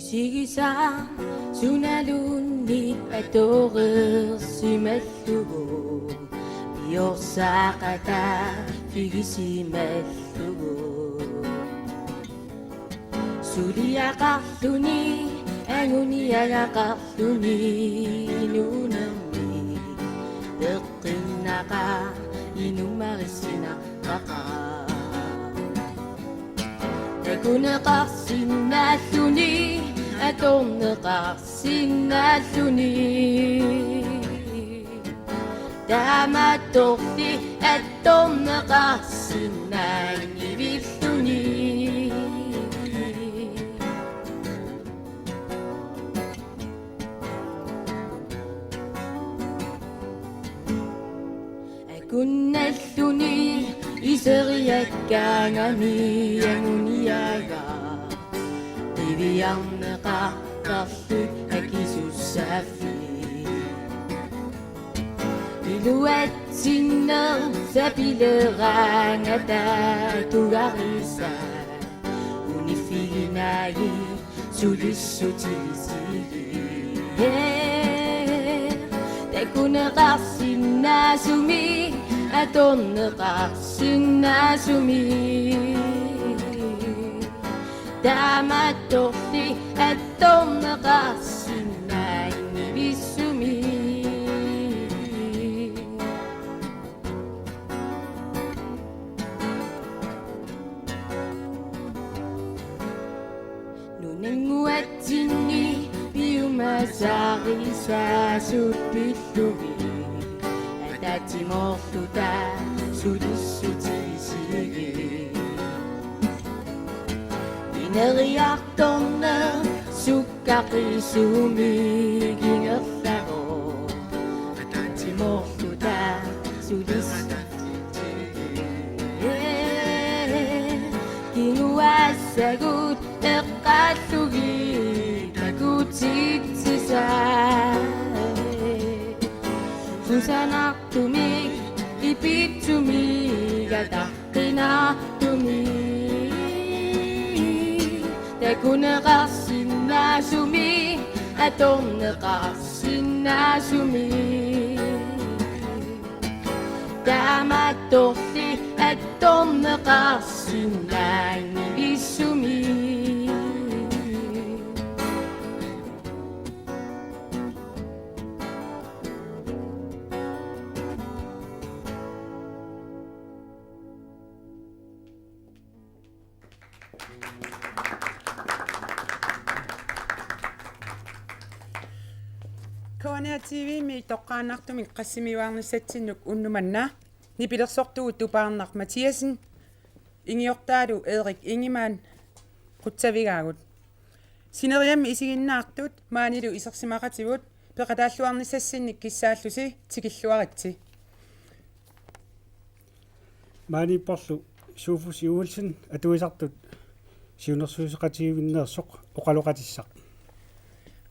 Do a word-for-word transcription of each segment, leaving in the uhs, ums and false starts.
Tigisaq sunaluunniit atoreersimallugu, piorsaaqataa pigisimallugu. Suliaqarluni, anguniagaqarluni, nuunermi peqqinnaqaaq, inummarissinnaqaaq. Takuneqarsinnaalluni, atorneqarsinnaalluni. Taamaattorli atorneqarsinnaanngivilluni. Akunnalluni iseriakkaangami anguniagaq, qiviarneqartarluni akisussaaffik. Iluatsinneq sapileraangata tugarisaq, uniffiginagu sulissutigisigi. Takuneqarsinnaasumik, atorneqarsinnaasumik. Taamaattorli atorneqarsinnaanngivissumik. Nunannguatsinni piumasarisaasut pillugit, ataatsimoorluta sulissutigisigi. Ineriartorneq sukkaqisumik ingerlavoq, ataatsimoorluta sulissutigit. Kinguaassagut eqqaallugit takutitsisaat, kusanartumik ipitsumik ataqqinartumik. Takuneqarsinnaasumik, atorneqarsinnaasumik. Taamaattorli atorneqarsinnaanngivissumik. K N R T V-mi toqqaannartumik qassimiuarnissatsinnut unnuk manna nipilersortugut Tupaarnaq Mathiassen, ingiortaalu Erik Ingemann qutsavigaagut. Sineriammi isiginnaartut maanilu isersimaqatigut peqataalluarnissassinnik kissaallusi tikilluaritsi. Maaniipporlu Sofus Olsen, atuisartut siunnersuisoqatigiinneersoq, oqaloqatissaq.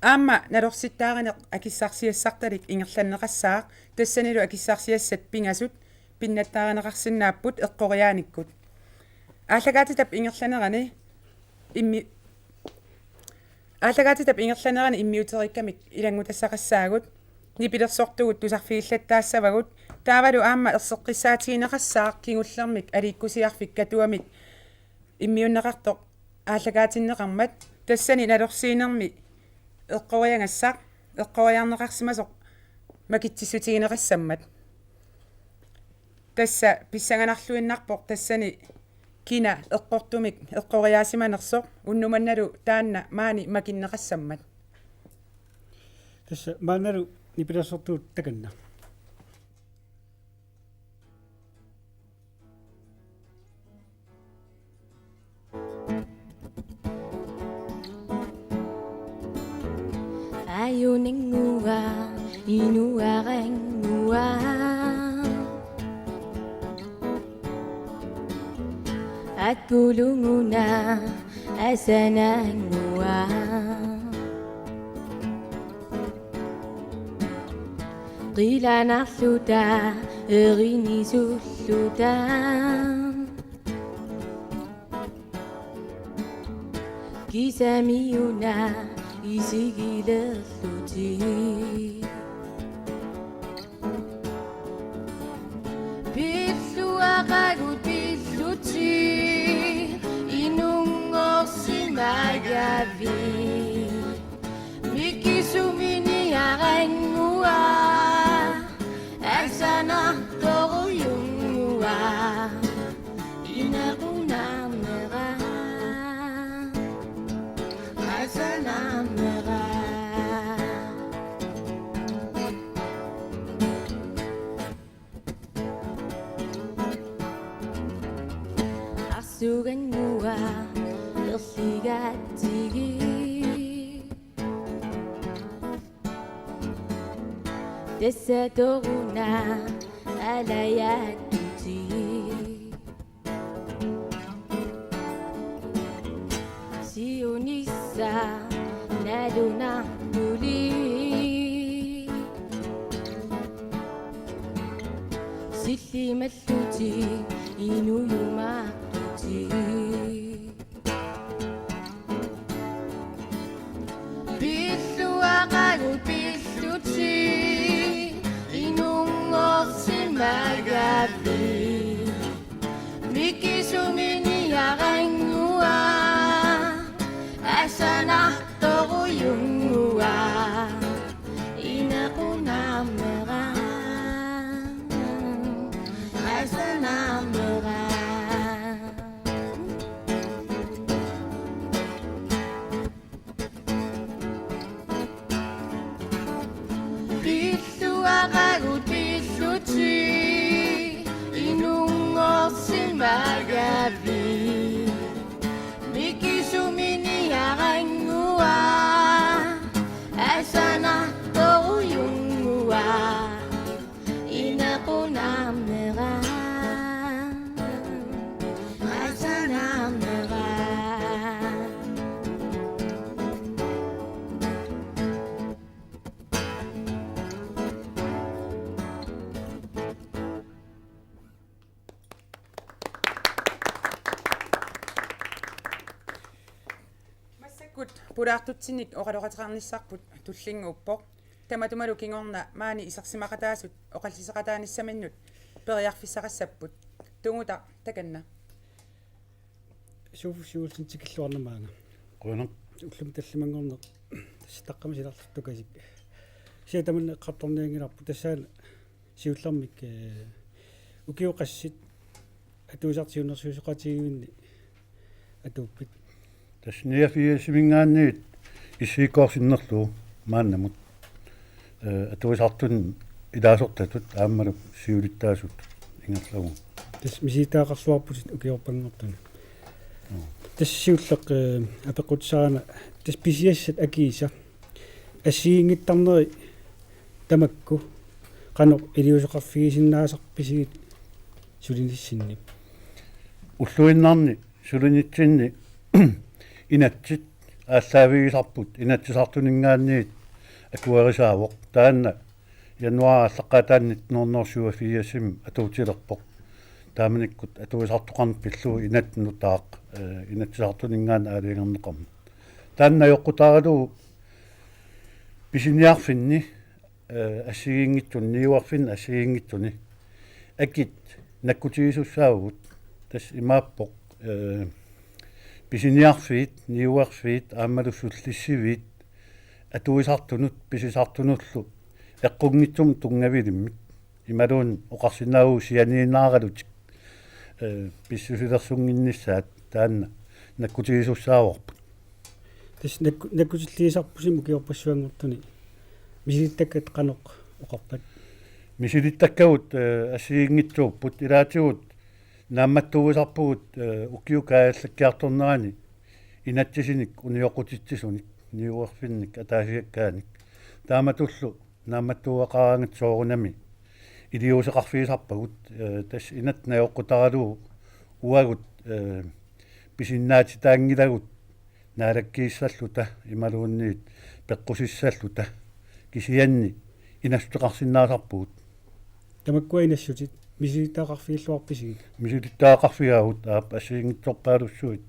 Aamma nalorsittaarineq akissarsiassartalik ingerlanneqassaaq, tassanilu akissarsiassat pingasut pinnattaarineqarsinnaapput eqqoriaanikkut. Aallakaatitap ingerlanerani immi-, aallakaatitap ingerlanerani immiuteriikkamik ilanngutassaqassaagut, nipilersortugut tusarfigillattaassavagut, taavalu aamma erseqqissaatigineqassaaq kingullermik aliikkusiarfik Katuamik immiunneqartoq aallakaatinneqarmat, tassani nalorsiinermi eqqoriagassaq, eqqoriarneqarsimasoq makitsissutigineqassammat. Tassa pissanganarluinnarpoq tassani kina eqqortumik eqqoriaasimanersoq, unnuk mannalu taanna maani makinneqassammat. Tassa maannalu nipilersortugut takanna. Ajunannguaq, inuarannguaq, akulunguna asanannguaq. Qilanarluta erinisulluta. Isamiuna isigilerlutik. Pilluaqagut pillutik inunngorsimagavit. Mikisuminiarannguaq asanartorujunguaq. Inequnarnera. Asanarnera. Arsugannguaq erligatsigit. Tassa toruna alajattutigit. Siunissaq nalunartulik. Sillimallutik inujumaartutik. Pilluaqagut pillutik inunngorsimagavit. Mikisuminiarannguaq asanartorujunguaq. Inequnarnera. Asanarnera. Pilluaqagut pillutik inunngorsimagavit. Mikisuminiarannguaq asanartorujunguaq. Inequnarnera. Asanarnera. Massakkut pulaartutsinnik oqaloqateqarnissarput tullinnguuppoq. Tamatumalu kingorna maani isersimaqataasut oqalliseqataanissaminnut periarfissaqassapput. Tunguta takanna. Sofus Olsen tikilluarnamaanga. Qujanaq. Ullumi tallimanngorneq. Tassa taqqamisilerlutukasik. Sia tamanna eqqartornianngilarput tassaana siullermik, eh, ukiut qassit atuisartut siunnersuisoqatigiinni atuuppit? Tassa niogfirsiminngaanniit S I K-rsinnarlugu maannamut, eh, atuisartuni ilaasortatut aammalu siulittaasutut ingerlavugut. Tassa misilittagaqarluarputit ukiorpanngortuni. Joo. Tassa siulleq, eh, apeqqutissaraana tassa pisiassat akiisa assigiinngittarneri tamakku qanoq iliuuseqarfigisinnaasarpisigit sulinissinni? Ulluinnarni sulinitsinni inatsit aallaavigisarput Inatsisartuninngaanniit akuerisaavoq. Taanna januaarip aallaqqaataani nitten hundrede syvogfirsimi atuutilerpoq. Taamanikkut atuisartoqarneq pillugu inatsit nutaaq, eh, Inatsisartuninngaanniit aalajangerneqarmat. Taanna ajoqutaralugu pisiniarfinni, eh, assigiinngitsuni, niuerfinni assigiinngitsuni akit nakkutigisussaavagut. Tassa imaappoq, eh, pisiniarfiit, niuerfiit aammalu sullissiviit atuisartunut pisisartunullu eqqunngitsumik tunngavilimmik. Imaluunniit oqarsinnaavugut sianiinnaaralutik, eh, pissusilersunnginnissaat taanna nakkutigisussaavagut. Tassa nakku-, nakkutilliisarpusi ukiorpassuanngortuni misilittakkat qanoq oqarpat? Misilittakkagut, eh, assigiinngitsuupput, ilaatigut naammattuuisarpugut, eh, ukiut kaajallakkiartornerani inatsisinik unioqqutitsisunik, niuerfinnik ataasiakkaanik. Taamatullu naammattuugaqaraangatta soorunami iliuuseqarfigisarpagut, eh, tassa inatsit najoqqutaralugu uagut, eh, pisinnaatitaanngilagut naalakkiissalluta imaluunniit peqqusissalluta, kisianni inassuteqarsinnaasarpugut. Tamakkua inassutit misilittagaqarfigilluarpisigit? Misilittagaqarfigaagut, aap, assigiinngitsorpaalussuit.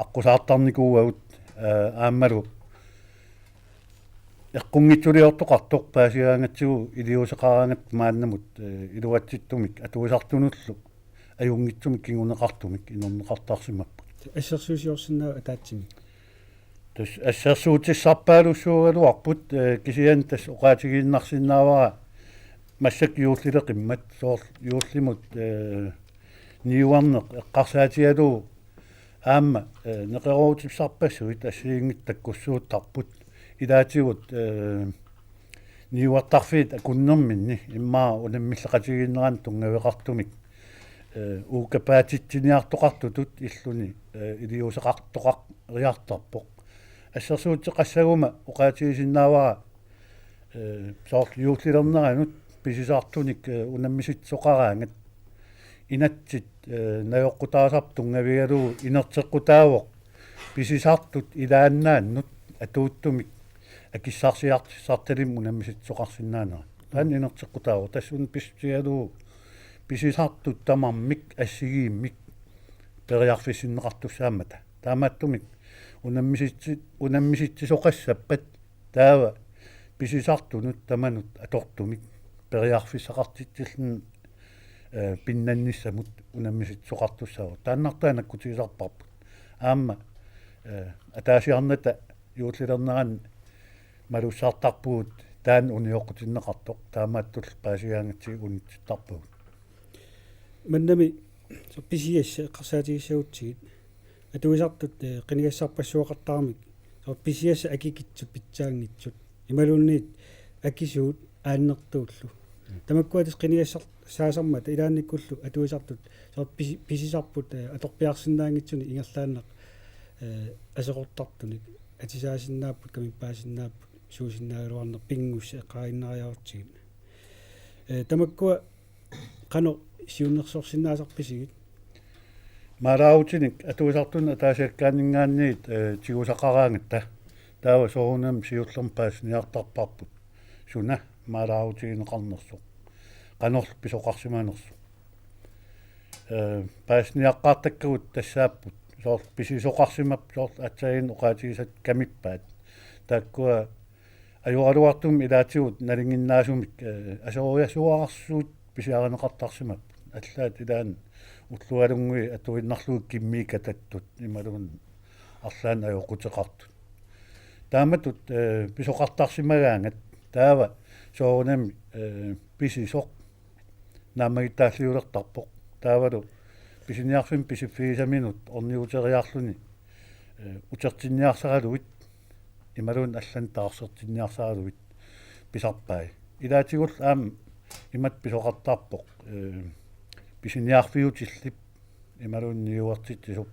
Aqqusaartarnikuuagut, Aa, aammalu eqqunngitsuliortoqartoq paasigaangatsigu iliuuseqaraangatta maannamut, ee, iluatsittumik atuisartunullu ajunngitsumik kinguneqartumik inerneqartarsimapput. Assersuusiorsinnaava ataatsimik? Tassa assersuutissarpaalussuugaluarput, ee, kisianni tassa oqaatigiinnarsinnaavara massakkut juullileqimmat soorlu juullimut, ee, niuerneq eqqarsaatigalugu aamma, ee, neqeroorutissarpassuit assigiinngitsut takkussuuttarput. Ilaatigut, ee, niuertarfiit akunnerminni immaqa unammilleqatigiinneranut tunngaveqartumik, ee, uukapaatitsiniartoqartutut illuni, ee, iliuuseqartoqariartarpoq. Assersuutissaqassaguma oqaatigisinnaavara, ee, soorlu juullilerneranut pisisartunik, ee, unammisitsisoqaraangat inatsit, ee, najoqqutaasarput tunngavigalugu inerteqqutaavoq pisisartut ilaannaannut atuuttumik akissarsiartissartalimmik unammisitsisoqarsinnaanera. Taanna inerteqqutaavoq, tassuuna pissutigalugu pisisartut tamarmik assigiimmik periarfissinneqartussaammata. Taamaattumik unammisitsi-, unammisitsisoqassappat taava pisisartunut tamanut atortumik periarfissaqartitsilluni, ee, pinnannissamut unammisitsisoqartussaavoq. Taannartaa nakkutigisarparput. Aamma, ee, ataasiarnata juullilernerani malussartarpugut taanna unioqqutinneqartoq, taamaattullu paasigaangatsigu unitsittarpagut. Mannami so pisiassat eqqarsaatigissagutsigit. Atuisartut, ee, qinigassarpassuaqartaramik. So pisiassat akikitsut pitsaanngitsut. Imaluunniit akisuut aannertuullu. Tamakkua tassa qinigassar-, saasarmata ilaannikkullu atuisartut. So pisi-, pisisarput, ee, atorpiarsinnaanngitsunik ingerlaannaq, ee, aseqortartunik. Atisaasinnaapput, kamippaasinnaapput, suusinnaagaluarneq pinngussaqqaarinnariarutsigit. Ee, tamakkua qanoq siunnersorsinnaasarpisigit? Maalaarutinik atuisartunut ataasiakkaaninngaanniit, ee, tigusaqaraangatta. Taava soorunami siullermik paasiniartarparput suna maalaarutigineqarnersoq. Qanorlu pisoqarsimanersoq. Ee, paasiniaqqaartakkagut tassaapput. Soorlu pisisoqarsimapput, soorlu aatsaannguaq oqaatigisatta kamippaat. Taakkua ajoraluartumik ilaatigut nalinginnaasumik, ee, aseroriasuararsuit pisiarineqartarsimapput. Allaat ilaanni ullualunnguit atuinnarlugit kimmiikatattut imaluunniit arlaannik ajoquteqartut. Taamatut, ee, pisoqartarsimagaangat taava soorunami, ee, pisisoq naammagittaalliulertarpoq. Taavalu pisiniarfimmi pisiffigisaminut orniguteriarluni, ee, utertinniarsaraluit imaluunniit allanut taarsertinniarsaraluit pisarpai. Ilaatigullu aamma imatut pisoqartarpoq, ee, pisiniarfiutillip imaluunniit niuertitsisup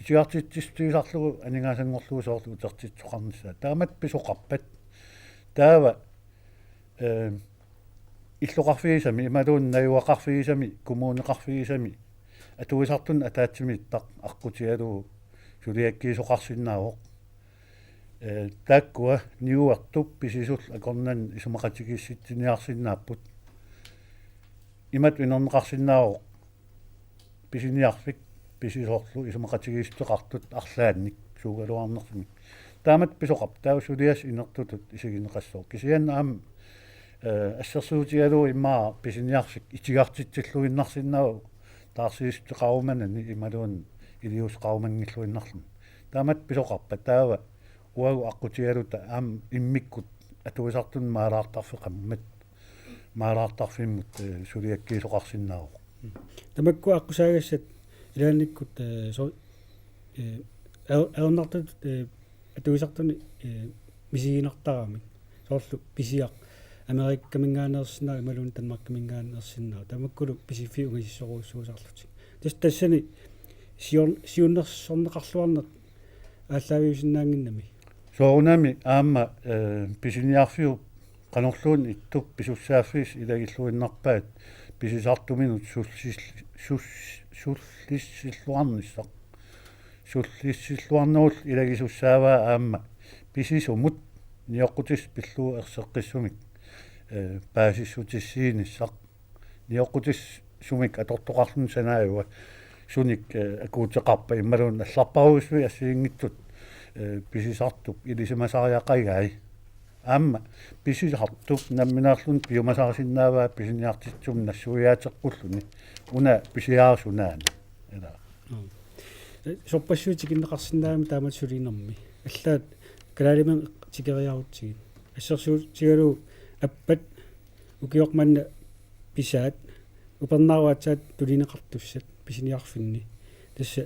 itigartitsissutigisarlugu aningaasanngorlugu soorlu utertitsisoqarnissaa. Taamatut pisoqarpat taava, ee, illoqarfigisami imaluunniit najugaqarfigisami kommuneqarfigisami atuisartunut ataatsimiittaq aqqutigalugu suliakkiisoqarsinnaavoq. Ee, taakkua niuertup pisisullu akornanni isumaqatigiissitsiniarsinnaapput. Imatut inerneqarsinnaavoq pisiniarfik pisisorlu isumaqatigiissuteqartut arlaannik suugaluarnersumik. Taamatut pisoqarpoq taava suliassaq inertutut isigineqassaaq. Kisianni aamma, ee, assersuutigalugu immaqa pisiniarfik itigartitsilluinnarsinnaavoq taarsiissuteqarumanani imaluunniit iliuuseqarumanngilluinnarluni. Taamatut pisoqarpat taava uagut aqqutigaluta aamma immikkut atuisartunut maalaartarfeqarmat maalaartarfimmut, ee, suliakkiisoqarsinnaavoq. Tamakkua aqqusaagassat ilaannikkut, ee, so-, ee, er-, ernertut, ee, atuisartuni, ee, misiginartaramik. Soorlu pisiaq Amerikaminngaanneersinnaavat imaluunniit Danmarkiminngaanneersinnaavat. Tamakkulu pisiffiit ungasissorujussuusarlutik. Tassa tassani sior-, siunnersorneqarluarneq aallaaviusinnaannginnami. Soorunami aamma, ee, pisiniarfiup qanorluunniit ittup pisussaaffiisa ilagilluinnarpaat pisisartuminut sullis-, sus-, sullissilluarnissaq. Sullissilluarnerullu ilagisussaavaa aamma pisisumut nioqqutissat pillugu erseqqissumik, ee, paasissutissiinissaq. Nioqqutissat sumik atortoqarluni sanaajuat sunik, ee, akuuteqarpat imaluunniit allarparujussuit assigiinngitsut Ee, pisisartup ilisimasariaqagai. Aamma pisisartup nammineerluni piumasarisinnaavaa pisiniartitsisumut nassuiaateqqulluni. Una pisiaarsunaana. Ila. Mm. Ee, sorpassuit tikinneqarsinnaammat taamatut sulinermi. Allaat kalaalimineq tikeriarutsigit. Assersuutigalugu appat ukioq manna pisaat, upernaruaatsaat tunineqartussat pisiniarfinni. Tassa,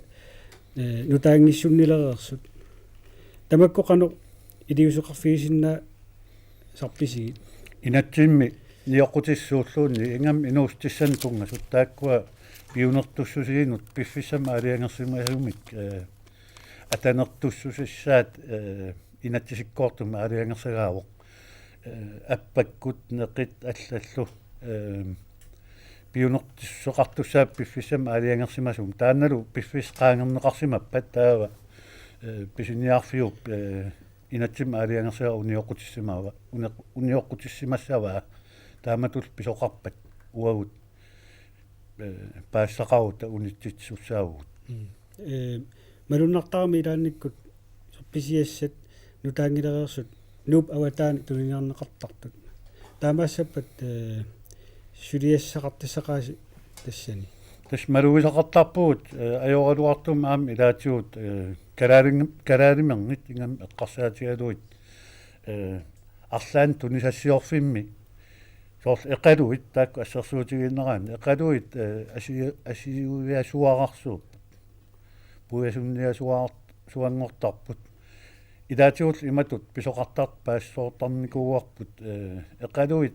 ee, nutaanngissunnilereersut. Tamakku qanoq iliuuseqarfigisinnaasarpisigit? Inatsimmi nioqqutissat suulluunniit ingammik inuussutissanik tunngasut taakkua piunertussusiinut piffissamik aalajangersimasumik, ee, atanertussusissaat, ee, inatsisikkoortumik aalajangersagaavoq. Ee, appakkut neqit allallu, ee, piunertussuseqartussaat piffissamik aalajangersimasumik. Taannalu piffissaq qaangerneqarsimappat taava, ee, pisiniarfiup, ee, inatsimmi aalajangersagaa unioqqutissimava-, uneq-, unioqqutissimassavaa taamatullu pisoqarpat uagut, ee, paasisaqaruta unitsitsisussaavugut. Mm. Ee, malunnartarami ilaannikkut pisiassat nutaanngilereersut Nuup avataani tuniniarneqartartut. Taamaassappat, ee, suliassaqartassaqaasi tassani. Tassa malugisaqartarpugut, ee, ajoraluartumik aamma ilaatigut, ee, kalaalin-, kalaalimernit ingammik eqqarsaatigalugit, ee, arlaannik tunisassiorfimmi soorlu Eqaluit taakku assersuutigiinnaraanni Eqaluit, ee, asi-, asiuiasuararsuupput. Puiasunniasuar-, suanngortarput. Ilaatigullu imatut pisoqartartut paasissoortarnikuuarput, ee, Eqaluit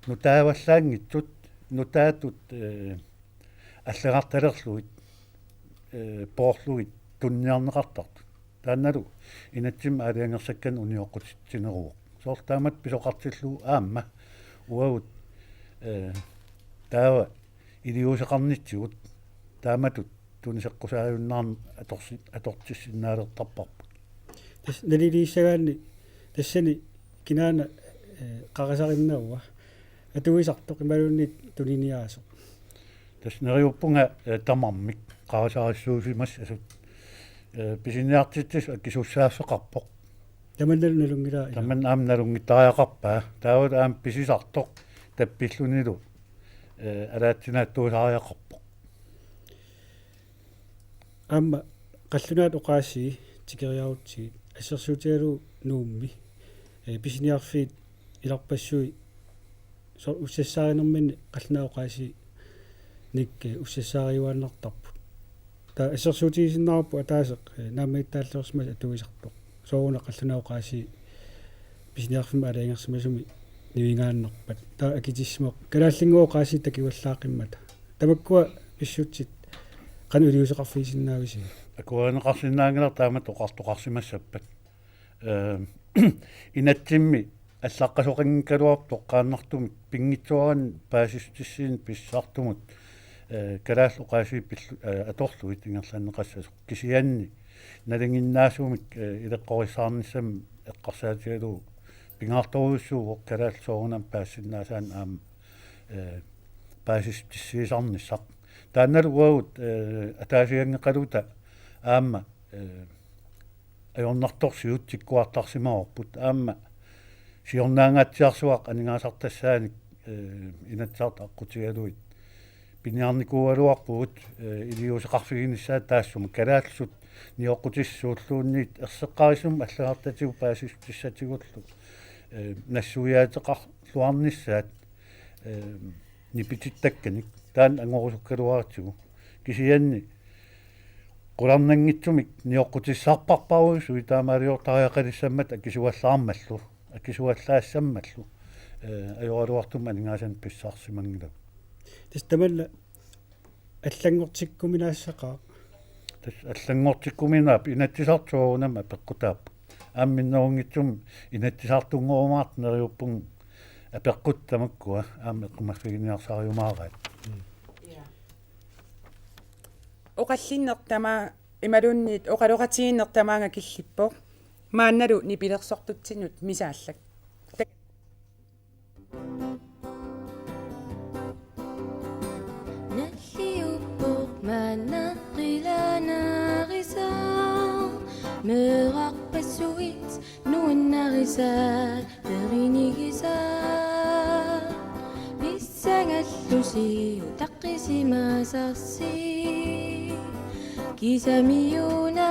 nutaavallaanngitsut, nutaatut, ee, allagartalerlugit, ee, poorlugit tuniniarneqartartut. Taannalu inatsimmi aalajangersakkanik unioqqutitsineruvoq. Soorlu taamatut pisoqartillugu aamma uagut, ee, taava iliuuseqarnitsigut taamatut tuniseqqusaajunnaarneq atorsi-, atortissinnaalertarparput. Tassa naliliissagaanni tassani kinaana, ee, qarasarinnaavaa atuisartoq imaluunniit tuniniaasoq? Tassa neriuppunga, ee, tamarmik qarasarissuusimassasut. Ee, pisiniartitsisut akisussaaffeqarpoq. Tamannalu nalunngilaa ila. Tamanna aamma nalunngittariaqarpaa. Taavalu aamma pisisartoq tappillunilu, ee, alaatsinaattuusariaqarpoq. Aamma qallunaat oqaasii tikeriarutsigit assersuutigalugu Nuummi, ee, pisiniarfiit ilarpassui soorlu ussassaarinerminni qallunaat oqaasiinik, ee, ussassaariuaannartarput. Taava assersuutigisinnaavarput ataaseq, ee, naammagittaalliorsimasoq atuisartoq. Sooruna qallunaat oqaasii pisiniarfimmi aalajangersimasumi nivingaannarpat. Taava akitissimavoq kalaallinngooq oqaasii takuallaaqqimmata. Tamakkua pissutsit qanoq iliuuseqarfigisinnaavisi? Akuerineqarsinnaanngilara taamatut oqartoqarsimassappat. Ee, inatsimmi allaqqasoqanngikkaluarpoq toqqaannartumik pinngitsoorani paasissutissiineq pisisartumut, ee, kalaallit oqaasii pillu-, ee, atorlugit ingerlanneqassasoq. Kisianni nalinginnaasumik, ee, ileqqorissaarnissamik eqqarsaatigalugu pingaartorujussuuvoq kalaallit soorunami paasisinnaasaanik aamma, ee, paasissutissiisarnissaq. Taannalu uagut, ee, ataasianngeqaluta aamma, ee, ajornartorsiut tikkuartarsimavarput aamma siornaangaatsiarsuaq aningaasartassaanik, ee, Inatsisartut aqqutigalugit piniarnikuugaluarpugut, ee, iliuuseqarfiginissaat taassuma kalaallisut nioqqutissat suulluunniit erseqqarissumik allagartatigut paasissutissatigullu, ee, nassuiaateqarluarnissaat, ee, nipitittakkanik taanna angorusukkaluaratsigu. Kisianni qularnanngitsumik nioqqutissarparparujussuit taamaaliortariaqalissammat akisuallaarmallu, akisuallaassammallu, ee, ajoraluartumik aningaasanik pissarsimanngilagut. Tassa tamanna allanngortikkuminaassaqaaq. Tassa allanngortikkuminaappoq, Inatsisartut soorunami apeqqutaapput. Aamma minnerunngitsumik Inatsisartunngorumaartoq neriuppunga apeqqutit tamakkua aamma eqqumaffiginiarsariumaaraat. Oqallinneq tamaanga imaluunniit oqaloqatigiinneq tamaanga killippoq. Maannalu nipilersortutsinnut misaallak. Nalliuppoq maanna qilanaarisoq. Meerarpassuit nuannarisaat erinigisaat, pissangallusi utaqqisimasarsi, kisamiuna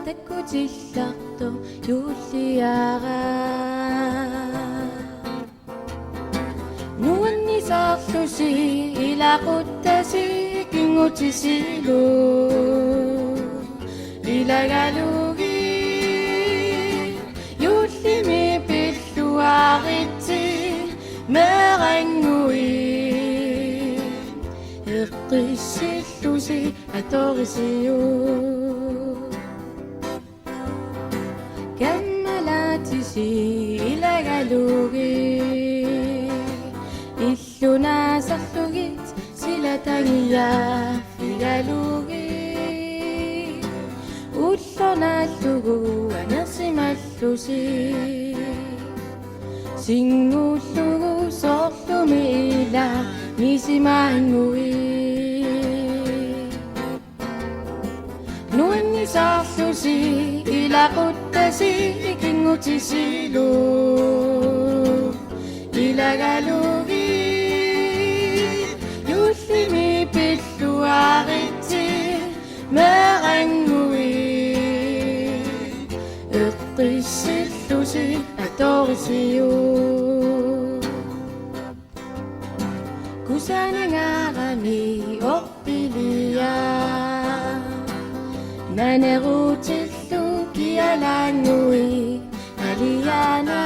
takkutillartoq juulliaraa. Nuannisarlusi ilaquttasi kinngutisilu, ilagalugit juullimi pilluaritsi meerannguit, eqqissillusi atorisiuk. Kammalaatisi ilagalugit, illunaasarlugit silatangiaaffigalugit, ullornaallugu anersimallusi, singuullugu soorlumi ila misimaannguit. Nuannisarlusi ilaquttasi kinngutisilu, ilagalugit juullimi pilluaritsi meerannguit, eqqissillusi atorisiuk. Kusanangaarami orpiliaq, nanerutillu kialaannguit aliana,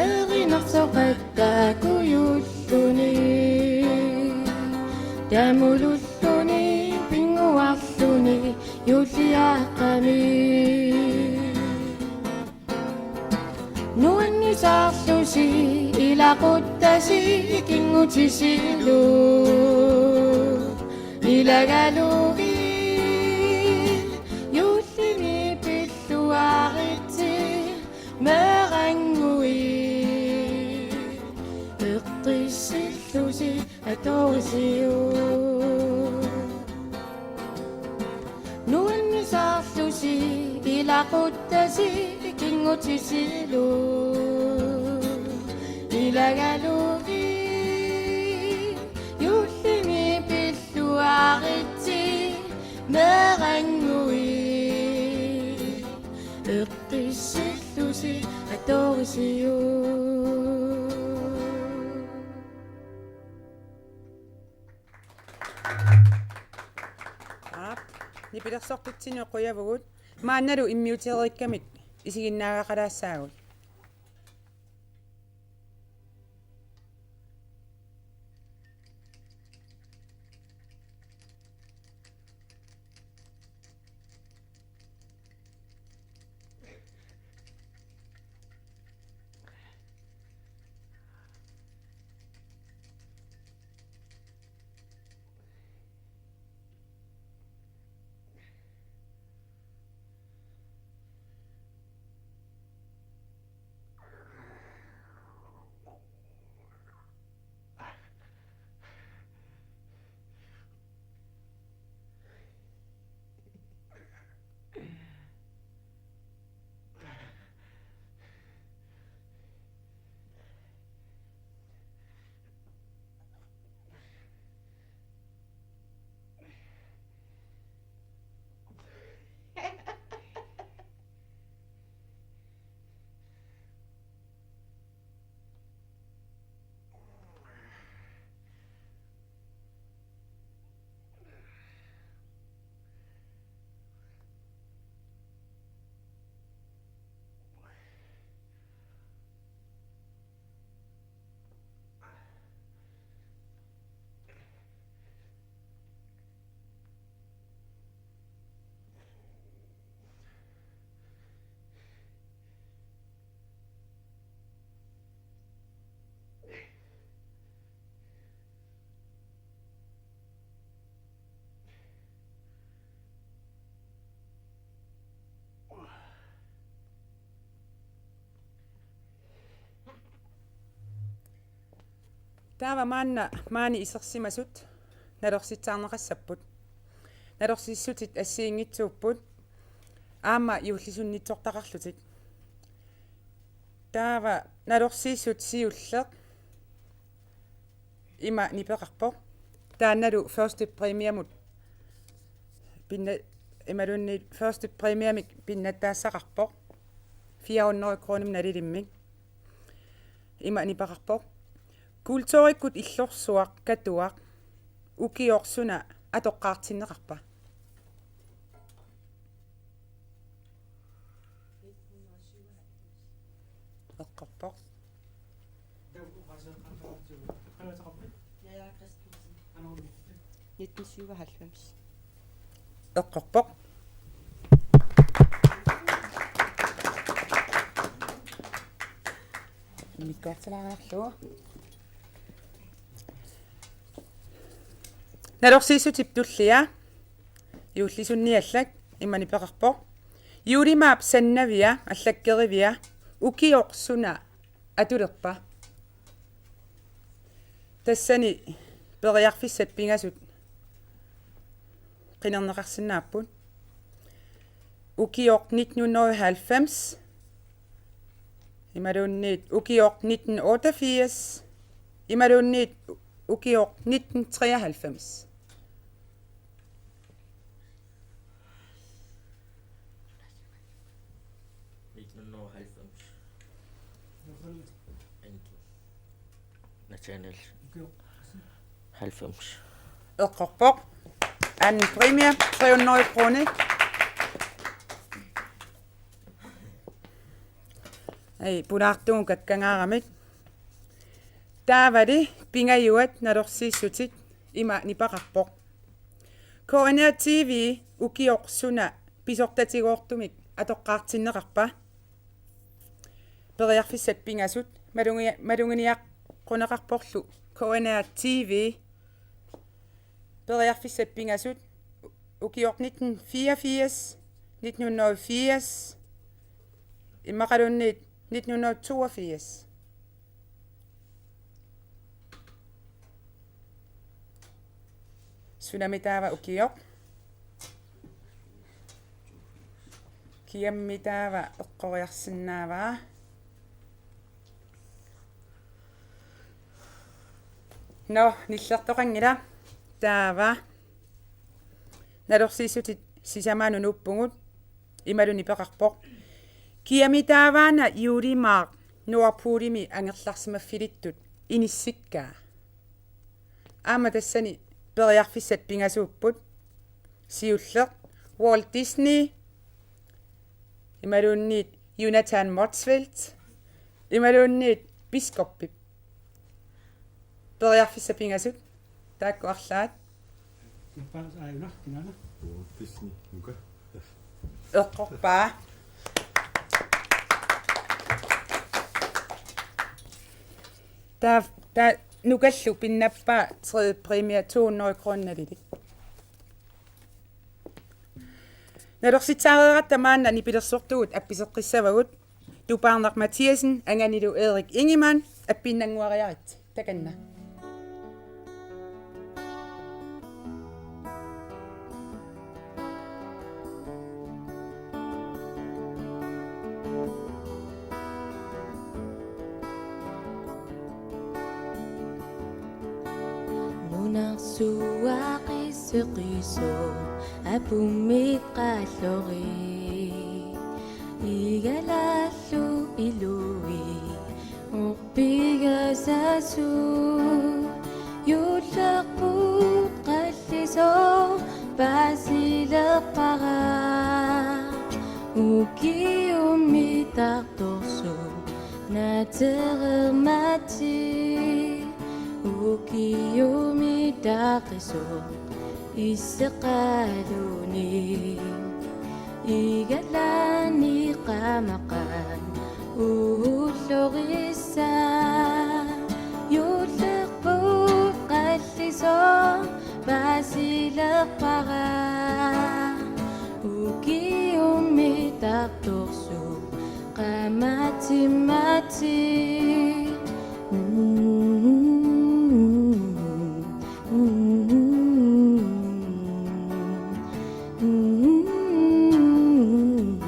erinarsoqattaakujulluni, tamululluni pinnguarluni juulliaqqami. Nuannisarlusi ilaquttasi kinngutisilu, ilagalugit juullimi pilluaritsi meerannguit, eqqissillusi atorisiuk. Nuannisarlusi ilaquttasi kinngutisilu, ilagalugit juullimi pilluaritsi meerannguit, eqqissillusi atorisiuk. Aap, nipilersortitsinut qujavugut, maannalu immiutereerakkamik isiginnaagaqalaassaagut. Taava maanna maani isersimasut nalorsitsaarneqassapput. Nalorsissutit assigiinngitsuupput. aamma juullisunnitsortaqarlutik. Taava nalorsiissut siulleq ima nipeqarpoq. Taannalu første præmiemut pinna-, imaluunniit første præmiemik pinnattaassaqarpoq. Fire hundrede kroner nalilimmik. Ima nipeqarpoq. Kulturikkut illorsuaq Katuaq ukioq suna atoqqaartinneqarpa? Eqqorpoq. Nitten syvoghalvfems. Eqqorpoq. Immikkoortilaariarlugu. Nalorsiissutip tullia. Juullisunniallak ima nipeqarpoq. Juulimaap sannavia allakkerivia ukioq suna atulerpa? Tassani periarfissat pingasut qinerneqarsinnaapput. Ukioq nitten hundrede og halvfems. Imaluunniit ukioq nitten otteogfirs. Imaluunniit ukioq nitten treoghalvfems. Nitten hundrede og halvfems. Nathaniel. Halvfems. Eqqorpoq. Anden præmie, tre hundrede kroner. Ai, pulaartugut kakkangaaramik. Taavali pingajuat nalorsiissutit ima nipeqarpoq. K N R T V ukioq suna pisortatigoortumik atoqqaartinneqarpa? Periarfissat pingasut malungi-, malunginiaqquneqarporlu K N R T V. Periarfissat pingasut ukioq nitten fireogfirs, nitten hundrede og firs, immaqaluunniit nitten hundrede og toogfirs. Sunami taava ukioq? Kiammi taava eqqoriarsinnaavaa? Nå, nillertoqanngilaq. Taava nalorsiissutit sisamaannut nuuppugut. Imalu nipeqarpoq: Kiami taavaana juulimaaq Nord Poolimi angerlarsimaffilittut inissikkaa? Aamma tassani periarfissat pingasuupput. Siulleq Walt Disney, imaluunniit Jonathan Motzfeldt, imaluunniit biskoppip. Periarfissat pingasut taakku arlaat. Nappaas aajuna, kinaana? Walt Disney, Nuka. Eqqorpaa. Taa, taa Nukallu pinnappaa tredje præmie to hundrede kroner nalilik. Nalorsitsaareeratta maanna nipilersortugut appiseqqissavagut. Tupaarnaq Mathiassen anganilu Erik Ingemann, appiinnannguariaritsi. Takanna. Nunarsuaq iseqisoq apummik qalloriartoq, igalallu ilui orpigassasut, juullerput qallisoq paasilerpara, ukiummitartorsuaq naatereermatik, ukiummi taaqisoq iseqaluni, igalani qamaqan ullorissaq, juullerput qallisoq paasilerpara, ukiummitartorsuaq qamatimatik. Mm. Mm. Mm.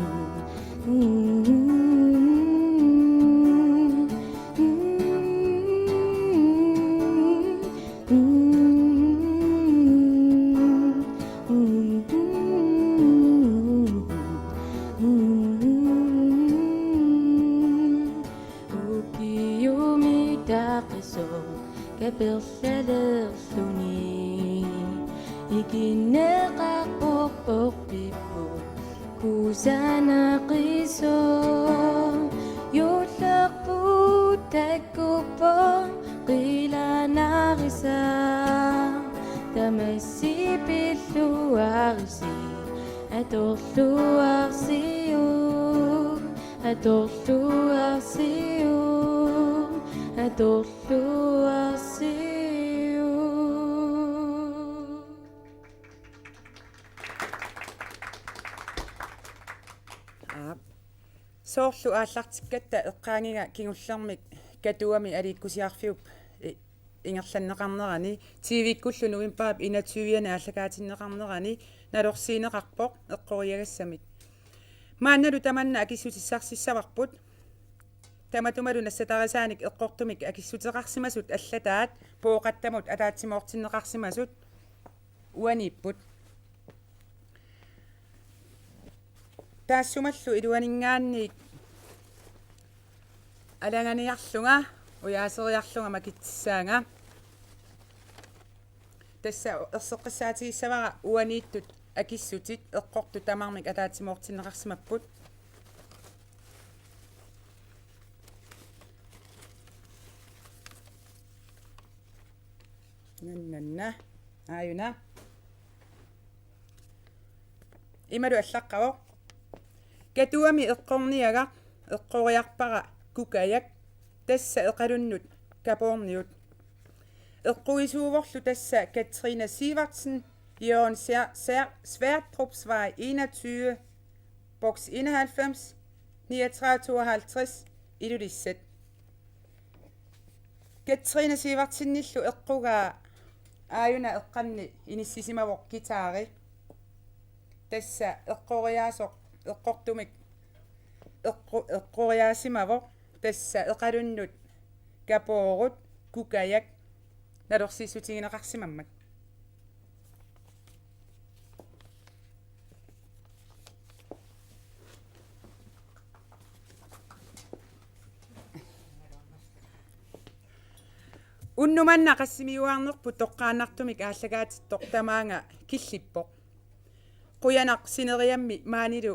Qisoq kaperlalerluni ikinneqarpoq orpipput kusanaq qisoq, juullerput takkuppoq qilaanarisa, tamassi pilluarisi atorluarsiuk, atorluarsiuk, atorluarsiuk. Aap. Soorlu aallartikkatta eqqaagiga kingullermik Katuami aliikkusiarfiup i-, ingerlanneqarnerani, T V-kkullu novembarip enogtyve-ani aallakaatinneqarnerani nalorsiineqarpoq eqqoriagassamik. Maannalu tamanna akissutissarsiassavarput. Tamatumalu nassatarisaanik eqqortumik akissuteqarsimasut allataat Pooqattamut ataatsimoortinneqarsimasut uaniipput. Taassumalu iluaninngaanniit alanganiarlunga, ujaaseriarlunga makitsissaanga. Tassa erseqqissaatigissavara uaniittut akissutit eqqortut tamarmik ataatsimoortinneqarsimapput. Nannanna. Aajuna. Imalu allaqqavoq: Katuami eqqorniagaq eqqoriarpara Kukajak, tassa eqalunnut Kapoorniut. Eqquisuuvorlu tassa Katrine Sivertsen, Jørgen Ser-, Ser-, Sverdrupsvej enogtyve, boks enoghalvfems, niogtredive tooghalvtreds, Ilulissat. Katrine Sivertsenillu eqqugaa aajuna eqqanni inissisimavoq guitari. Tassa eqqoriaasoq, eqqortumik eqqu-, eqqoriaasimavoq, tassa eqalunnut Kapoorut Kukajak nalorsiissutigineqarsimammat. Unnuk manna Qassimiuaarnerput toqqaannartumik aallakaatittoq tamaanga killippoq. Qujanaq sineriammi maanilu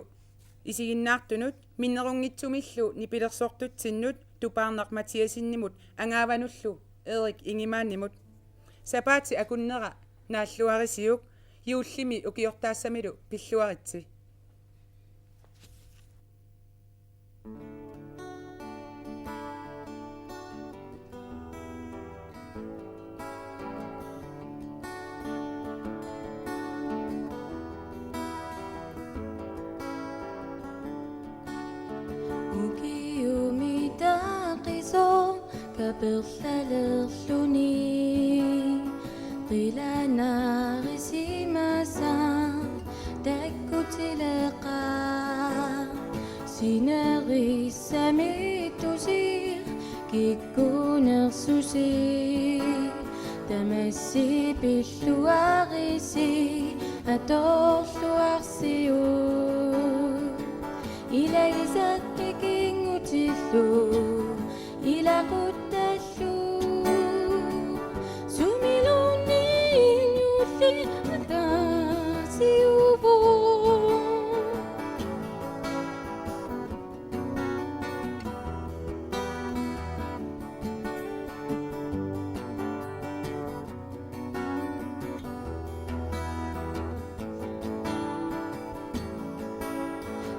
isiginnaartunut, minnerunngitsumillu nipilersortutsinnut Tupaarnaq Mathiassenimut angaavanullu Erik Ingemannimut. Sapaatip akunnera naalluarisiuk, juullimi ukiortaassamilu pilluaritsi. Ukiumi taqisoq kaperlalerluni qilaanarisimasaq takkutileqaaq, sinerissami tusiq kikkuunersusi, tamassi pilluarisi atorluarsiuk. Ilagisat ikinngutillu ilaquttallu, sumiluunniit juulli ataasiuvoq.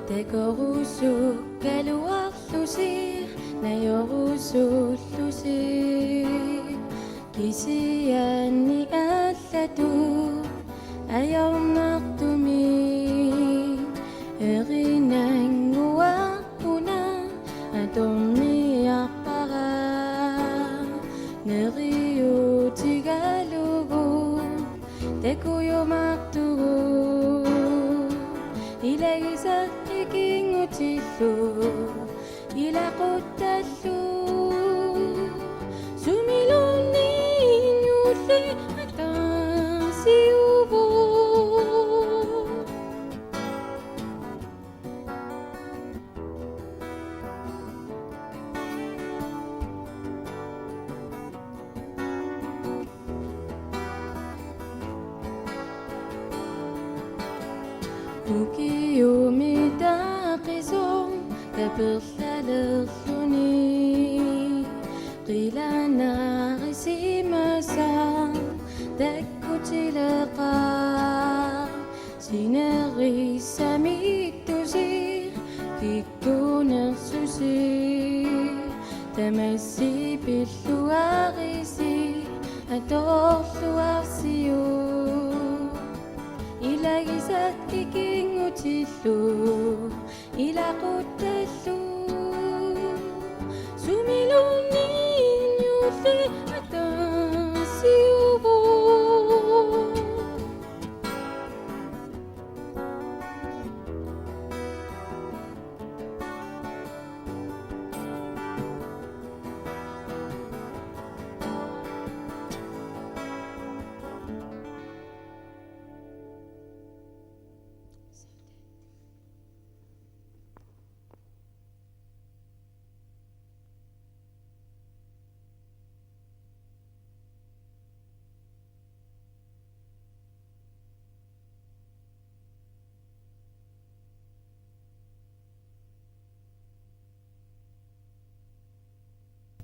Takorusukkaluarlusi, najorusullusi, kisianni allatut ajornartumik erinannguaq una atorniarpara, neriuutigalugu takujumaartugut. Ilagisat ikinngutillu ilaquttallu, sumiluunniit juulli ataasiuvoq. Ukiumi taqisoq taperlalerluni qilanaarisimasaaq takkutileqaaq sinerissami tusi kikkunersusi tamassi pilluarisi atorluarsiuk ilagisat ikinngutillu ilaquttallu sumiluunniit